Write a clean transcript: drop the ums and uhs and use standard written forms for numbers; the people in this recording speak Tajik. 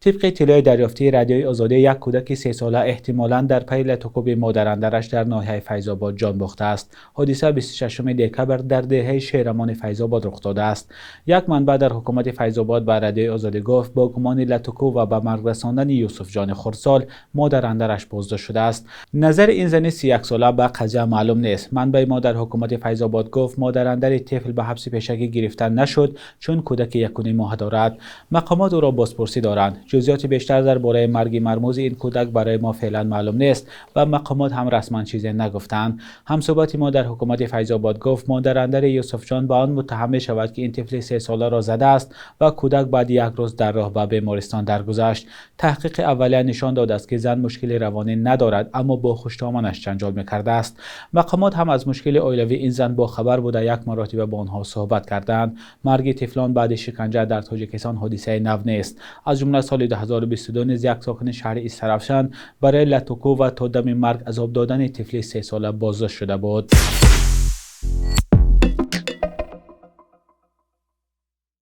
Тибқи иттилои дарёфтии Радиои Озодӣ, як кӯдаки 3-сола эҳтимолан дар пайи латукӯби модарандараш дар ноҳияи Файзобод ҷон бохтааст. Ҳодиса 26 декабр дар деҳаи Шерамони Файзобод рух додааст. Як манбаъ дар ҳукумати Файзобод ба Радиои Озодӣ гуфт, бо гумони латукӯб ва ба марг расондани Юсуфҷони хурдсол, модарандараш боздошт шудааст. Назари ин зани 31-сола ба қазия маълум нест. Манбаи мо дар ҳукумати Файзобод гуфт, модарандари тифл ба ҳабси пешакӣ гирифта нашуд, чун кӯдаки 1.5 моҳа дорад. Мақомот ӯро бозпурсӣ доранд. Ҷузъиёти бештар дар бораи марги мармузи ин кӯдак барои мо феълан маълум нест ва мақомот ҳам расман чизе нагуфтаанд. Ҳамсӯҳбати мо дар ҳукумати Файзобод гуфт, модарандари Юсуфҷон ба он муттаҳам мешавад, ки ин тифли 3-соларо задааст ва кӯдак баъд як рӯз дар роҳ ба беморхона даргузашт. Таҳқиқи аввалия нишон додааст, ки зан мушкили равонӣ надорад, аммо бо хушдоманаш ҷанҷол мекардааст. Мақомот ҳам аз мушкили оилавии ин зан бохабар буда, як маротиба бо онҳо суҳбат кардаанд. Марги тифлон баъди шиканҷа дар Тоҷикистон ҳодисаи нав нест. Аз ҷумла соли 2022 низ як сокини шаҳри Истаравшан барои латукӯб ва то дами марг азоб додани тифли 3-сола боздошт шуда буд.